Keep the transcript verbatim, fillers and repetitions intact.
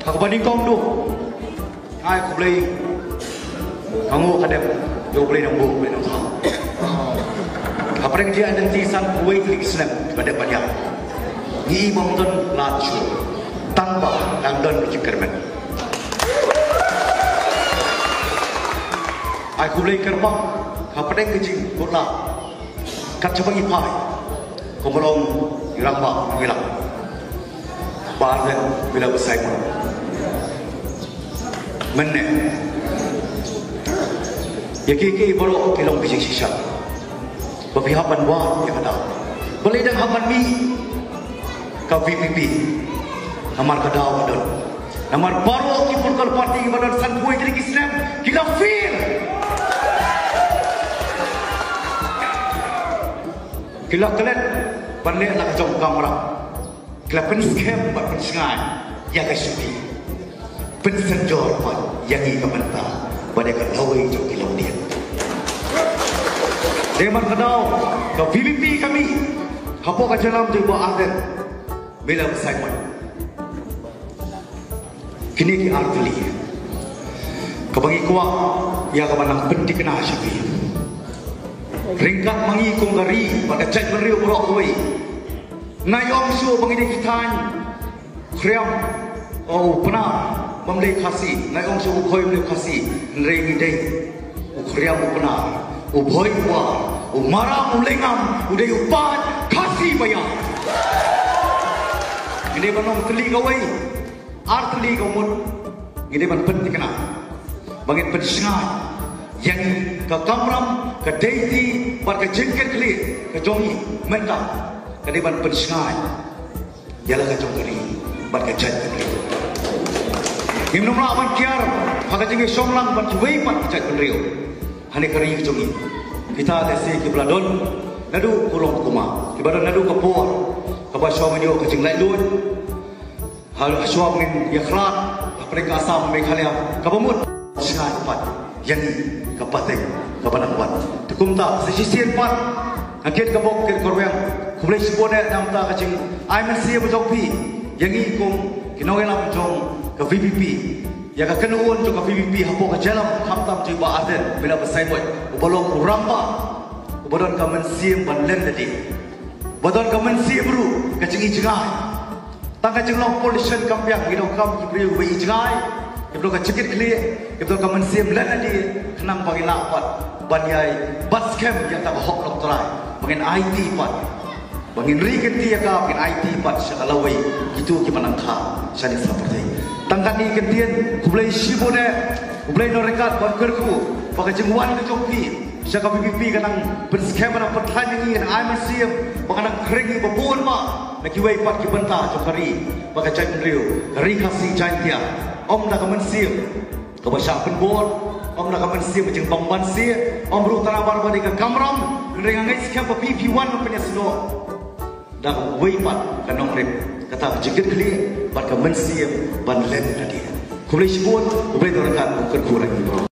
Ka ba nyngkong duh, ai khublei ka nguh ka dep ïa U Blei Nongbuh, U Blei Nongthaw. Hapdeng jingïaid lynti san phew wei tylli ki snem ba dep ban ïaid, ngi i ba ym don lad shuh, tang ba dang don ka jingkyrmen. Ai khublei kyrpang hapdeng ka jingkut lad kat shaba ngi phai, kumba ong i rangbah nongïalam, Bah Ardent Miller Basaiawmoit. Mynne ïa kiei kiei baroh ki long ki jingshisha ba phi hap ban wad ïa ka daw. Balei dang hap ban mih ka VPP? Namar ka daw ka don. Namar baroh ki political party kiba don san phew tylli ki snem ki la fail. Ki la klet ban leh la ka jong ka kamram. Ki la pynskhem bad pynshngaiñ ïa ka shuki. Pynsynjor pat ïa ngi ka bynta bad ïa ka lawei jong ki longdien. Dei man ka daw ka VPP ka mih hapoh ka jingïalam jong Bah Ardent Miller Basaiawmoit. Kine ki ar tylli kaba ngi kwah ïa kaba nang pynthikna sha phi. Ryngkat ma ngi kum ka ri bad ka jaitbynriew baroh kawei, nga ong shuh ba ngi dei ki thaiñ u Khriam, oh, u Pnar, bym dei Khasi. Nga ong shuh u Bhoi bym dei Khasi, hynrei ngi dei u Khriam, u Pnar, u Bhoi, u War, u Maram, u Lyngngam, u dei u paid Khasi ba ïar. Ngi dei ban long tylli kawei, ar tylli ka mut. Ngi dei ban pynthikna ba ngin pynshngaiñ ïa ngi ka kamram, ka deiti bad ka jingkitkhlieh ka jong ngi mynta. Ka dei ban pynshngaiñ ïa la ka jong ka ri bad ka jaitbynriew. Ngim nym lah ban kiar ha ka jingïashong lang bad kiwei pat ki jaitbynriew hangne ka ri ka jong ngi. Kita lehse kiba la don naduh kurung kumba, kiba don naduh ka por kaba shwa ngin ïoh ka jinglaitluid. Ha, shuwa ngin ïakhlad hapdeng ka Assam, Meghalaya, kaba mut. Shngaiñ pat ïa ngi ka pateng kaba nang wan. Te kumta sa shisien pat, nga kit ka bok kit ka rwiang, khublei shibun eh namar ka jingai mynsiem jong phi ïa ngi kum ki nongïalam jong ka VPP, ïa ka kynhun jong ka VPP hapoh ka jingïalam khamtam jong Bah Ardent Miller Basaiawmoit, uba long u rangbah uba don ka mynsiem ban len lade, uba don ka mynsiem ruh ka jingi jngai. Tang ka jinglong politician kam biang, ngi donkam ki briew ba i jngai, kiba don ka jingkitkhlieh, kiba don ka mynsiem len lade, khnang ba ngin lah pat ban ïai bat skhem ïa kata ka hok longtrai, ba ngin aiti pat, ba ngin ri kynti ïa ka, ba ngin aiti pat sha ka lawei kito kiba nang kha shane sha pyrthei. Tang katne ki kyntien, khublei shibun eh, U Blei un nang ryngkat ban kyrkhu ba ka jingwan ka jong phi sha ka VPP ka nang pynskhem, ka nang pynthait ïa ngi, ka nang ai mynsiem ba ka nang khring ïa ngi ba bun ba na kiwei pat ki bynta jong ka ri bad ka jaitbynriew, ka ri Khasi Jaiñtia. Ym da ka mynsiem kaba shah pynbor, ym da ka mynsiem ka jingbym banse, ym ruh tang namar ba dei ka kamram, hynrei nga ngeit skhem ba phi phi wan ban pynïasnoh da kawei pat ka nongrim, kata ka jingkitkhlieh bad ka mynsiem ban len lade. Khublei shibun, U Blei un nang ryngkat ban kyrkhu ïa ngi baroh.